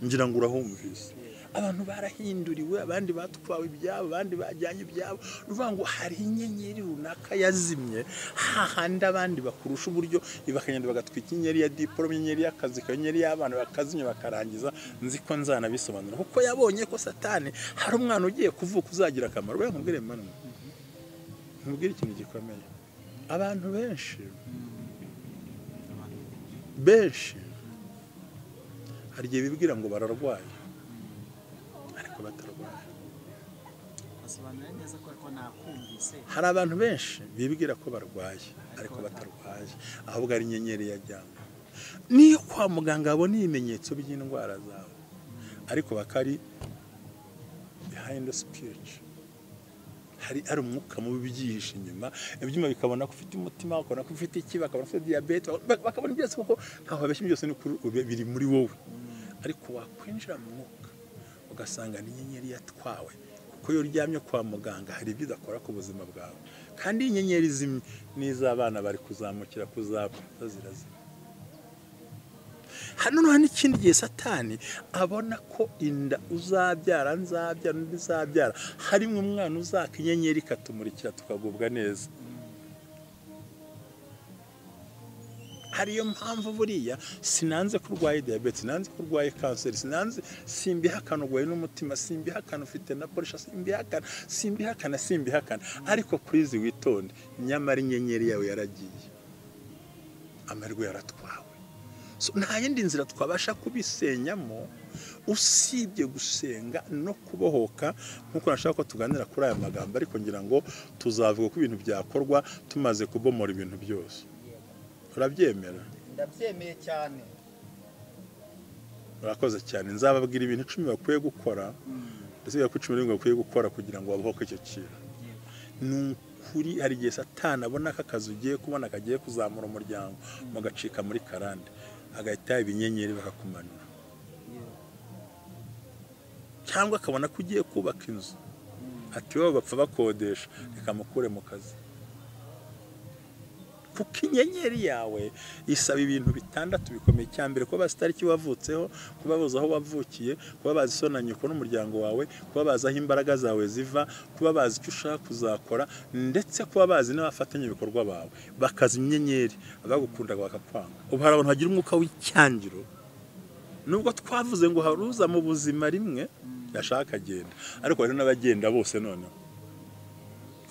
[SPEAKER 1] Ngira ngo urahumvise. Abantu barahinduriwe, abandi batwawe ibyabo, abandi bajyanye ibyabo. Uvuga ngo hari inyenyeri runaka yazimye hahandi abandi bakurusha uburyo, bakagenda bagatwika inyenyeri ya diplome, inyenyeri y'akazi, inyenyeri y'abana, bakazimya bakarangiza. Nzi ko nzanabisobanura kuko yabonye ko Satani hari umwana ugiye kuvuka uzagira akamaro. We nkubwire mwana, nkubwire ikintu gikomeye. Abantu benshi benshi hari igihe bibwira ngo bararwaye, ariko batarwaye.
[SPEAKER 2] Gasobanura neza ko ariko nakumvise.
[SPEAKER 1] Hari abantu benshi bibwira ko barwaye ariko batarwaye, ahubwo ari inyenyeri yajyanywe. Niyo kwa muganga babona ibimenyetso by'indwara zawe, ariko bakari behind the spirit, hari umwuka mubi ubyihishe inyuma. Ibyuma bikabona ko ufite umutima, bakabona ko ufite iki, bakabona ko ufite diyabete, bakabona byose, kuko ntaho babeshya, byose ni ukuri biri muri wowe. Ariko wakwinjira mu mwuka ugasanga ni inyenyeri yatwawe, kuko iyo uryamye kwa muganga hari ibyo udakora ku buzima bwawe, kandi iyo inyenyeri zimwe n'iz'abana bari kuzamukira kuzapfa zirazima. Hano hari n'ikindi gihe Satani abona ko inda uzabyara, nzabyara, undi uzabyara, harimo umwana uzaka inyenyeri ikatumurikira tukagubwa neza. Hariyo mpamvu buriya sinanze kurwaye diyabete, sinanze kurwaye kanseri, sinanze, simbihakana urwaye n'umutima, simbihakana ufite na porisha, simbihakana, simbihakana, simbihakana, ariko please witonde, nyamara inyenyeri yawe yaragiye, amahirwe yaratwawe. So, nta yindi nzira twabasha kubisenyamo usibye gusenga no kubohoka, nkuko nashaka ko tuganira kuri aya magambo, ariko ngira ngo tuzavuga ko ibintu byakorwa tumaze kubomora ibintu byose. Urabyemera?
[SPEAKER 2] Ndabyemeye cyane.
[SPEAKER 1] Urakoze cyane. Nzababwira ibintu 10 bakwiye gukora, ndetse ko 11 bakwiye gukora kugira ngo babohoke icyo kintu. Ni ukuri hari igihe Satani abona ko akazi ugiye kubona kagiye kuzamura umuryango, mugacika muri karande, agahita ibinyenyeri bakakumanura, cyangwa akabona ko ugiye kubaka inzu, ati wowe bapfa bakodesha, reka mukure mu kazi. Kuko inyenyeri yawe isaba ibintu 6 bikomeye. Icya mbere, kuba bazi itariki wavutseho, kuba bazi aho wavukiye, kuba bazi so na nyoko n'umuryango wawe, kuba bazi aho imbaraga zawe ziva, kuba bazi icyo ushaka kuzakora, ndetse kuba bazi n'abafatanyabikorwa bawe. Bakaza inyenyeri, abagukundaga bakakwanga. Ubu hari abantu bagira umwuka w'icyangiro, nubwo twavuze ngo haruza mu buzima rimwe yashaka agenda, ariko hari n'abagenda bose. Noneho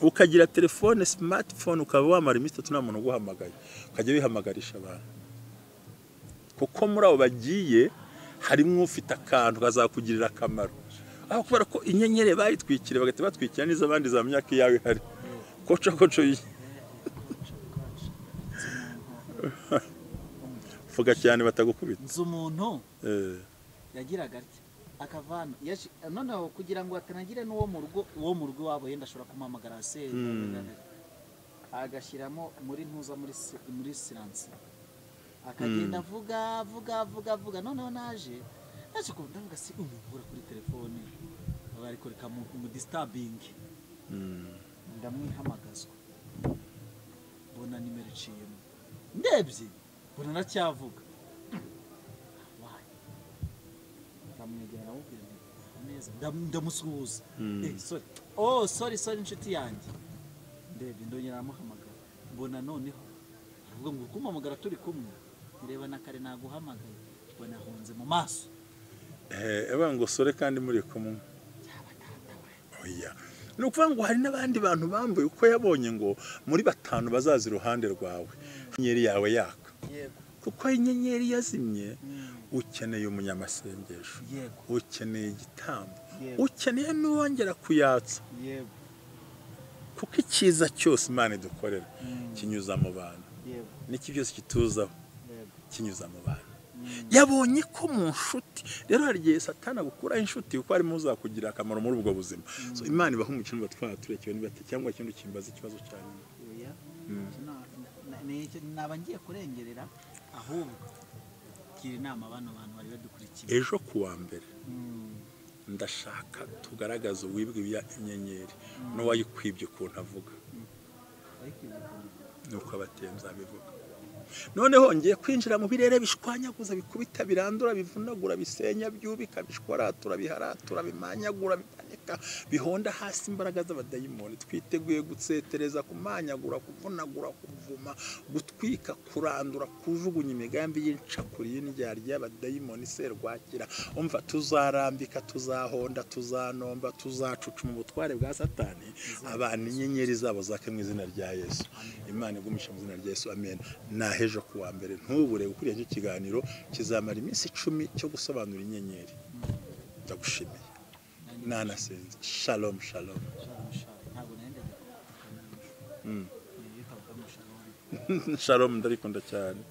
[SPEAKER 1] ukagira telefone smartphone, ukaba wamara iminsi 3 nta muntu uguhamagaye, ukajya wihamagarisha abantu, kuko muri abo bagiye harimo ufite akantu kazakugirira akamaro. Aho kubera ko inyenyeri bayitwikire bagahita batwikira n'izo abandi za myaka iyawe ihari, koco koco vuga cyane batagukubita.
[SPEAKER 2] Nzi umuntu yagiraga atya akavana noneho kugira ngo atanagire n'uwo mu rugo, uwo mu rugo wabo yenda ashobora kumuhamagara se, agashyiramo muri ntuza muri silence, akagenda avuga avuga avuga avuga. Noneho naje ndavuga si umuntu uhora kuri telefone ariko reka mu disturbing, ndamwihamagazwa mbona nimero iciyemo, ndebye mbona aracyavuga, ndamwegera neza, ndamusuhuza, sorry, oh sorry sorry inshuti yanjye, ndebye ndongera aramuhamagara, mbona noneho avuga ngo kumpamagara turi kumwe, ndeba na kare naguhamagaye, mbona ahunze mu maso.
[SPEAKER 1] Eba ngo sore kandi muri kumwe. Oya, ni ukuvuga ngo hari n'abandi bantu bambuye uko yabonye ngo muri 5 bazaza iruhande rwawe, inyenyeri yawe yaka. Kuko inyenyeri yazimye, ukeneye umunyamasengesho, ukeneye igitambo, ukeneye n'uwongera kuyatsa. Kuko icyiza cyose Imana idukorera kinyuza mu bantu, n'iki byose kituzaho kinyuza mu bantu. Yabonye ko mu nshuti, rero hari igihe Satani agukuraho inshuti kuko harimo uzakugira akamaro muri ubwo buzima. So Imana ibaha umukino batwara turekewe niba cyangwa ikintu kimbaza ikibazo cyane.
[SPEAKER 2] Naba ngiye kurengerera, ahubwo gira inama bano bantu bari badukurikiye.
[SPEAKER 1] Ejo kuwa mbere ndashaka tugaragaze uwibwe inyenyeri n'uwayikwibye ukuntu avuga, nuko abatemza bivuga. Noneho ngiye kwinjira mu birere bishwanyaguza, bikubita, birandura, bivunagura, bisenya, byubika, bishwaratura, biharatura, bimanyagura, bimanika, bihonda hasi imbaraga z'abadayimoni. Twiteguye gutsetereza, kumanyagura, kuvunagura, kuvuma, gutwika, kurandura, kujugunya imigambi y'incakuri y'indyarya y'abadayimoni serwakira. Umva, tuzarambika, tuzahonda, tuzanomba, tuzacucuma ubutware bwa Satani, abantu inyenyeri zabo zake mu izina rya Yesu. Imana igumisha mu izina rya Yesu, amen. Ejo kuwa mbere ntubure gukurikira icyo kiganiro kizamara iminsi 10 cyo gusobanura inyenyeri. Ndagushimiye. Nanasenze. Shalom, shalom.
[SPEAKER 2] Shalom, shalom. Ntabwo nari ndajya. Iyo utavuga ngo shalom.
[SPEAKER 1] Shalom ndarikunda cyane.